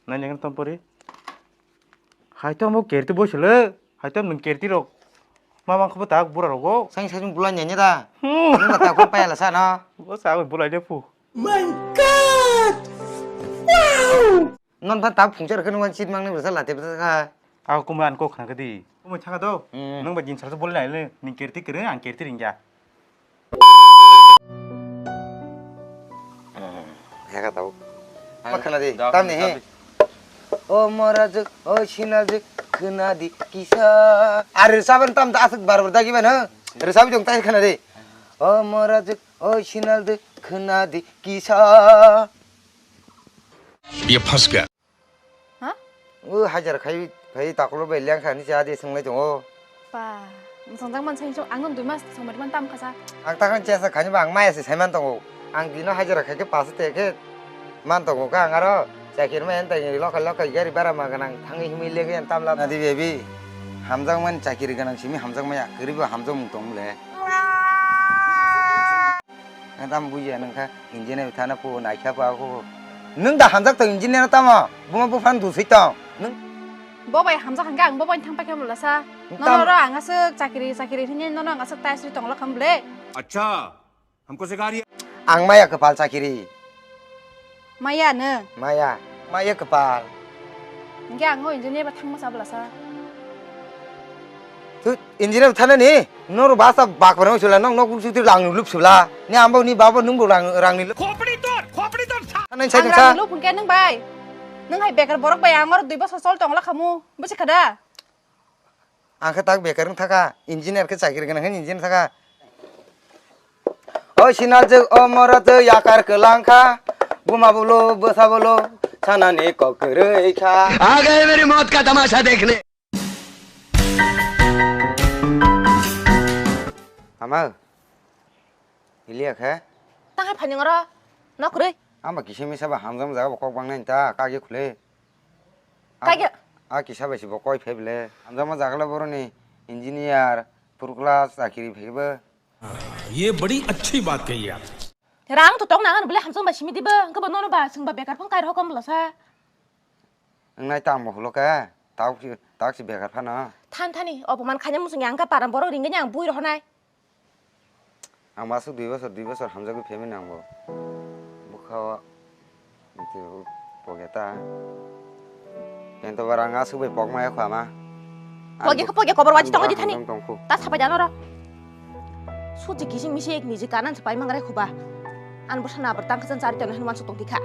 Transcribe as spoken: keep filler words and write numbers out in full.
Nani ngan tampori? Hai to mo kerti bo sile. Hai to nung kerti rok. Mama khubo tak bura rogo. Sang sang bula nyanya da. Hmm. Nung ta ko payala sa na. Bo sa ko bula de pu. My God! Wow! Non pha tak phungchar khun wan sit mang ni basa late basa ka. Ako kumui an kok khna kadi. Kumui thanga do. Hmm. Nung ba jin salsa bol nai le. Ning kerti kere ang kerti ringya. Heka tau. Ma khna di. Tam ni he. O morajwk, o sinajwk, khna di kisa. Are saban tam da asuk bar bar dagi ban ha. Re sabi dong tai khna di. O morajwk, o sinajwk, khna di kisa. ये फंस गया। Ha? O hajar khai khai takulo bai leng khani cha de swnglai tongo. Pa, msang jang man sai so ang dui mas song mari man tam khasa. Ang takhan chesa khani ba ang maya se saiman tongo. Ang dino hajar khai ke pas te ke man tongo ka ang aro chakir ma en tai lokai lokai gari bara ma ganang thangi himi lege en tam la. Nadi bebi. Hamjak man chakiri ganang simi hamjak maya. Kiri ba hamjak mung tong le. Ang tamo bujiya nung kha, engineer thana po, naikha po ako. Nung da hamjak tong engineer tamo, buma buphan dusui tong. Nung Bo bai hamjak hangke ang bo bai thang paikha mula sa. Nono ro ang aswk chakiri, chakiri hinwi nono ang aswk tai sri tonglo kham ble. अच्छा, हमको सिखा रही है। Ang maya kwpal chakiri. Maya no? Maya. Maya kwpal. Hingke ang o engineer ba thangma sa bwlasa. Tu engineer thana ni? Noro basa bak barang sula nong nok sutri rang lup sula. Ni ambo ni babo nung bo rang rang ni lup. Khopri tor, khopri tor sa. Nang sai sa. Rang lup hingke nung bai. Nung hai bekar borok bai ang oro dui bosor sol tongla khamu. Busi khada? Ang khe tak bekar wng thaka, engineer khe chakiri gwnang khe engineer thaka. O sinajwk, o morajwk, yakar kwlang kha, buma bolo, bwsa bolo, sanani kok kwrwi kha. आ गए मेरी मौत का तमाशा देखने। Ama, iliya khe? Tang hai phani ngoro, nok kwrwi. Ama kisa misa ba hamjam jaga bo kok bang nai ta, kage khule. Kage? A kisa bai si bo koi phai bele. Hamjakma jaga le boroni engineer, purukla chakiri phai bo. ये बड़ी अच्छी बात कही आप। Rang to tong nangan bele hamjakma simi dibo, hwnkhe bo nono ba swngba bekar phang kai rokam bwlasa. Wngnai tamo hulo khe, tak si, tak si bekar phano. Than thani, opoman khaina muchung yang khe param borok ringya ang bui rohonai. Ang masuk dui bosor, dui bosor hamjagwi phaimani ang bo. Bukha o, twi bo poge ta. Ento bar ang asuk bai pok maya khwa ma. Poge kho, poge kobor wachi tongo di thani. Tong tong khu. Ta sapai dano ro. Suji kising misi ek niji kanan sapai mangrai khuba. An bo sana bar tang khasan chari tong hnuan sutong tikha.